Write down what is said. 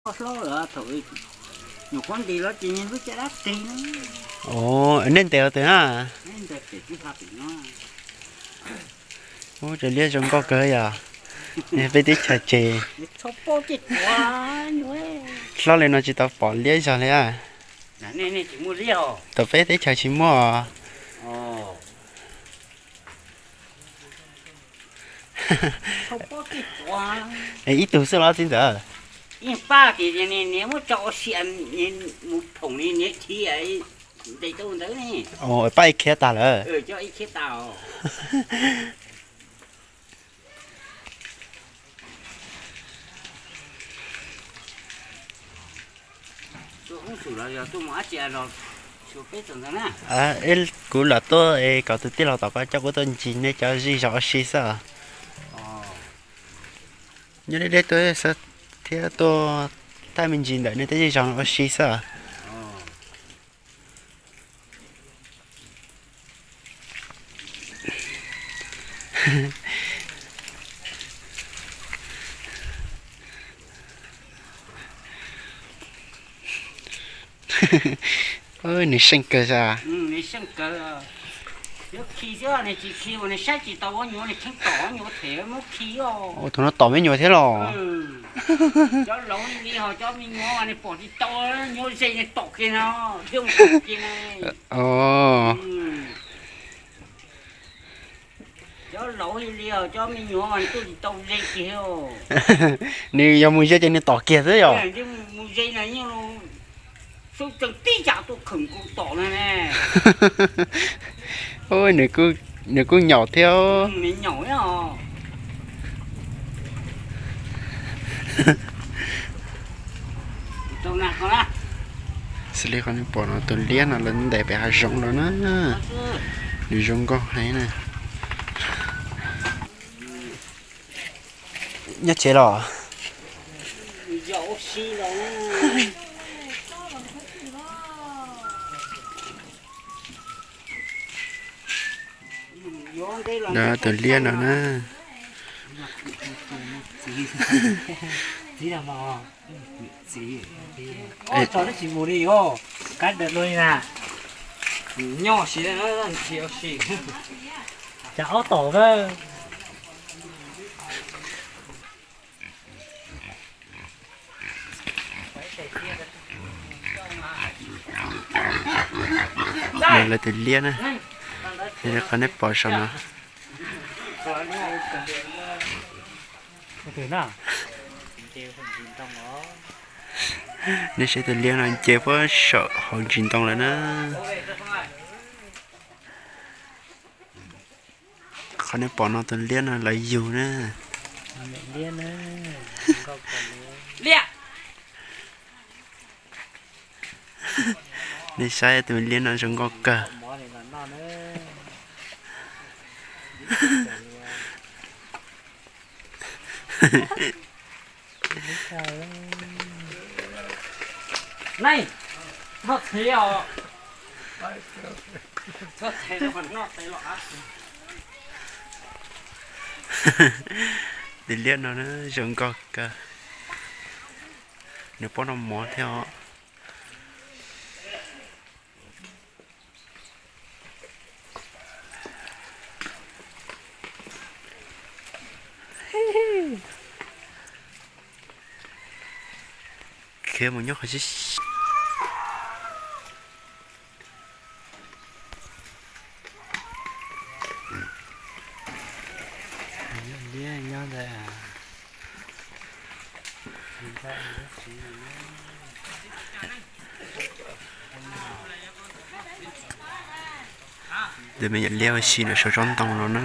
Hlob lawm thaum nyuam qhuav ntes los ces niag lub caj dab teg na. Ov, nej ntes los twg na? Ntes pem twb ha pem no. Ub, cov liab zoo nkauj kawg yom. Peb teb chaws ces hlob li no tsis tau pom liab zog li. Tom peb teb chaws tsis muaj os. Es ib tug xwb los txiv ntxawm? Pab tias niam muab tso ua si, mus phoom li niam khiav ntes tau ntawd ne. Pab ib khiav tas lawm. Kuv los tuaj es kom tus tij laug tom koj coj kuv tuaj ncig nej cov zej zog ua si xwb. Nyob deb deb tuaj xwb thiab tuaj thaij me ntsis ntawm nej tej zej zog no ua si xwb. Nws seej kawg sas. Tus no tom me nyuam thiab los? Nws yog mus ze ces nws tom kiag xwb yom? Nws kuj nyaum thiab. Xws li qhov nej pom no tus liab no lawv ntes pem hav zoov los na. Nws zoo nkauj heev na. Nyob tsev los? Tus liab no na. Tsis mus li os, kab dawm luaj li na. Nyob si, cas ob tom na. Lawv tus liab na, qhov nej pom saum no. Nej saib tus liab no nce puag saum hauv ntsis ntoo lawm na. Qhov nej pom no tus liab no lawv yug na. Nej saib tus liab no zoo nkauj kawg. Tus liab no zoo nkauj kawg. Nws paub noj mov thiab os. Khiav mus nyob qhov sib Tus me nyuam liab ua si nram saum tsob ntoo no na.